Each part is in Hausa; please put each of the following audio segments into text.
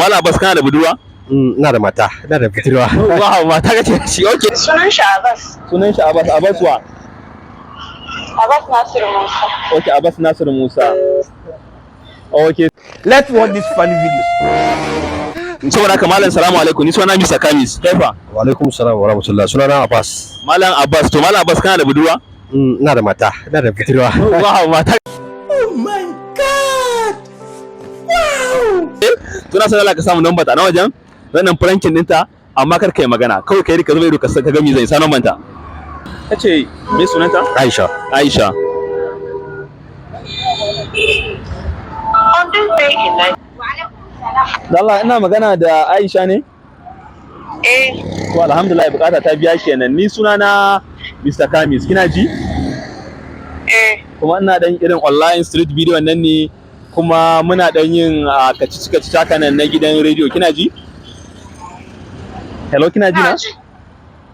Malam Abbas, kana da budurwa? Ina da mata, ina da budurwa. Wow, mata kace shi. Okay. Sunan shi Abbas. Sunan shi Abbas, Abbas wa? Abbas Nasiru Musa. Okay, Abbas Nasiru Musa. Okay. Let's watch these funny videos. Saboda haka, malam, salamu alaikum. Ni suna Mr. Kamis. Kai fa? Wa alaikum salam wa rahmatullah. Sunana Abbas. Malam Abbas. To, Malam Abbas, kana da budurwa? Ina da mata, ina da budurwa. Wow, mata. Oh my God! Wow! To, na san Allah ka samu number ta na wajen. Zan nan pranking ɗinta, amma kar kai magana. Kawai kai ka zuba ido ka ga me zai sa number ta. Kace me sunanta? Aisha. Aisha. On this day in Allah, ina magana da Aisha ne? Eh. To, alhamdulillah, bukata ta biya kenan. Ni sunana Mr. Kamis. Kina ji? Eh. Kuma ina dan irin online street video nan ne, kuma muna dan yin kacici kacici haka nan na gidan rediyo. Kina ji? Hello, kina ji na? Ina ji.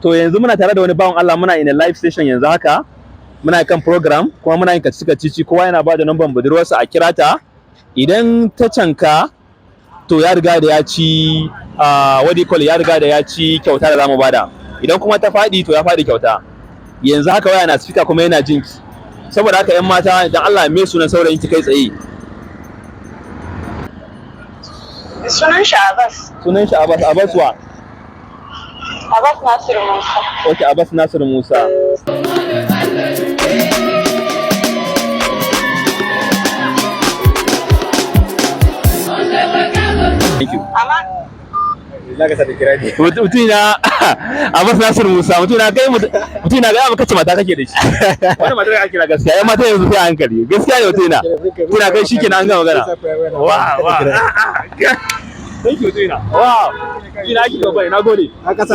To, yanzu muna tare da wani bawan Allah, muna in a live station yanzu haka. Muna kan program kuma muna yin kacici kacici, kowa yana ba da number budurwarsa a kira ta. Idan ta canka, to ya riga da ya ci, what do you call it, ya riga da ya ci kyauta da zamu bada. Idan kuma ta faɗi, to ya faɗi kyauta. Yanzu haka waya na speaker kuma yana jinki. Saboda haka, yan mata, dan Allah, me sunan saurayin ki kai tsaye? Sunan shi Abbas. Sunan shi Abbas, Abbas wa? Abbas Nasiru Musa. Okay, Abbas Nasiru Musa. Thank you. Amma Za ka sa da kira ne. Mutum na Abbas Nasiru Musa, mutum na kai, mutum na ga maka ce mata kake da shi. Wannan matar ake kira gaskiya. Yan mata yanzu sai a hankali. Gaskiya ne, mutum na. Mutum na kai shikenan, an gama magana. Wow. Thank you, mutum na. Wow. Ina ake gaba, na gode. Haka sa.